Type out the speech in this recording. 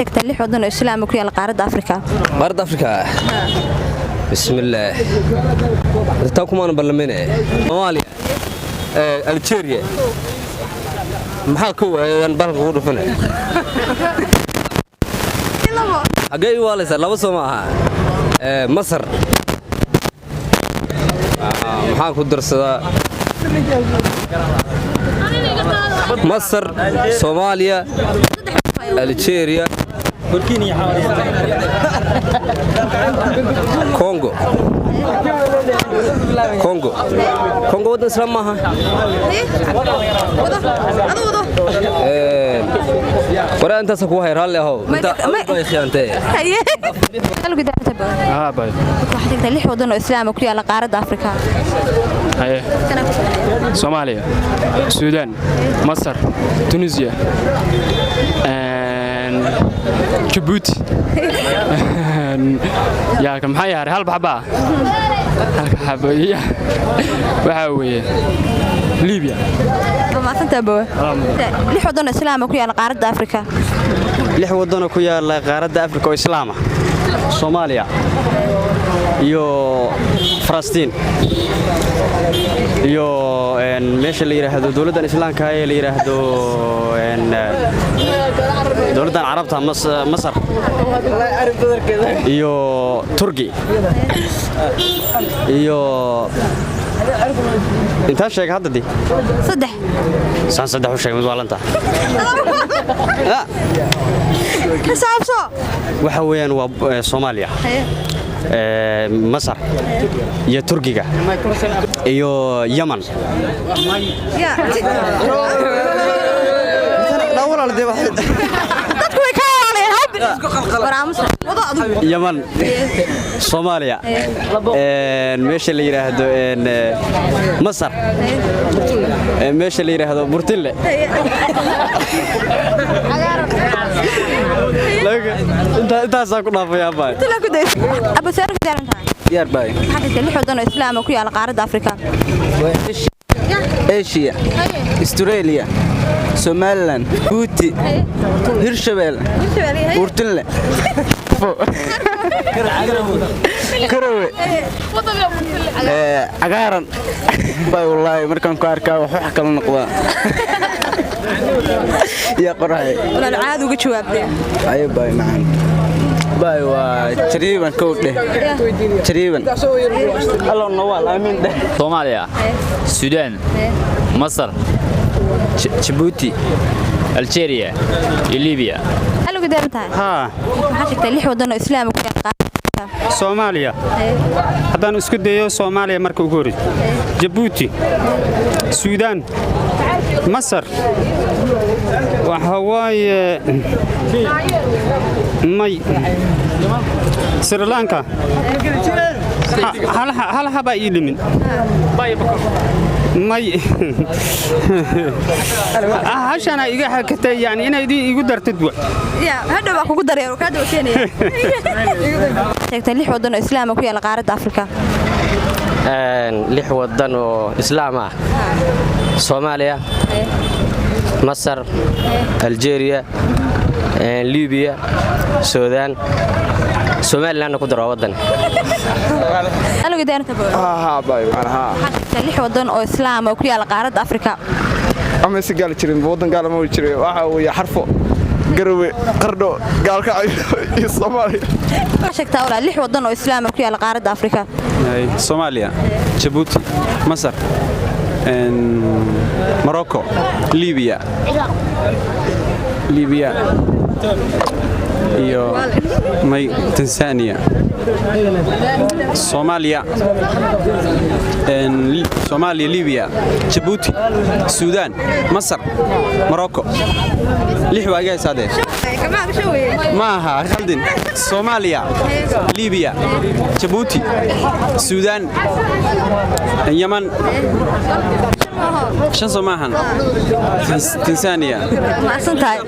Sheegtaa lix wadan oo Islaam ku yaala qaaradda Afrika. Qaaradda Afrika. Bismillaah, taa kumaana barlamene. Soomaaliya, Algeria, maxaa ka waayan balka kugu dhufane? Xaggee ii waalaysaa? Laba soo ma aha? Masar, maxaan ku darsadaa? Masar, Soomaaliya, Algeria, Kongo. Kongo, Kongo waddan Islaam maaha. Waraa intaasa kugu hay, raalli ahow, inta bay khiyaantee. Waxaad sheegtaa lix wadan oo Islaam ku yaala qaaradda Afrika. Haye, Soomaaliya, Suudaan, Masar, Tunisiya, Jabuuti. Yaa maxaa yahay? Hal baxbaa, halka xabo waxaa weeye Liibiya. Maasantaa bawa. Lix wadan oo Islaam ku yaala qaaradda Afrika. Lix waddanoo ku yaala qaaradda Afrika oo Islaama: Soomaaliya iyo Falastiin iyo meesha la yidhaahdo dowladdan Islaamka ee la yidhaahdo dowladdan Carabta, Masar iyo Turki iyo intaan sheega hadda di. Saddex. Saan saddex u sheegay? Mid waalanta. Xisaabso. Waxa weeyaan waa Soomaaliya, Masar iyo Turkiga iyo Yaman. Dadku way ka waalayeen. Yaman, Soomaaliya, meesha la yidhaahdo Masar, meesha la yidhaahdo Burtinle. Intaasaan ku dhaafayaa baa. Lix wadan oo Islaam ku yaala qaaradda Afrika. Asia, Australia, Somaliland, Buuti, Hirshabeel, Buurtinle, Garowe, Cagaaran bay. Wallaahi markaan ku arkaa wax wax kala noqdaa yaa qoraxay. Walaal, caad uga jawaabtee. Ayo bay macaan bay, waa jariiban kow dheh, jariiban allo nawaal aamin dheh. Soomaaliya, Suudaan, Masar, Jabuuti, Algeria iyo Libiya. Maxaa sheegtay lix wadan oo Islaam ku yaala qaaradda? Soomaaliya haddaan isku dayo, Soomaaliya marka ugu horreysa, Jabuuti, Suudaan, Masar, waxa waaye may Sri Lanka. Hal habaa ii dhimin. May, hashana iga hakatay, yani inay igu dartid wa. Hadhow baa kugu dareero kaa daba keenaya. Sheegtay lix wadan oo Islaam ku yaala qaaradda Afrika. Lix wadan oo Islaam ah: Soomaaliya, Masar, Algeria, Libiya, Suudaan, Somalilandna ku daro waddan. Lix wadan oo Islaam oo ku yaala qaaradda Afrika. Ama si gaal jirin waddan gaal ma jiray. Waxa weeye Xarfo, Garowe, Qardho, Gaalkacyo iyo Soomaaliya. Waxaa sheegtaa walaa lix wadan oo Islaam oo ku yaala qaaradda Afrika. Soomaaliya, Jabuuti, Masar, Morocco, Libiya, Libiya iyo may Tanzania. Soomaaliya, Soomaaliya, Libiya, Jabuuti, Suudaan, Masar, Morocco. Lix waa iga haysaadee. Ma aha khaldin. Soomaaliya, Libiya, Jabuuti, Suudaan, Yaman. Shan soo maahan? Tanzania. Macsan tahay.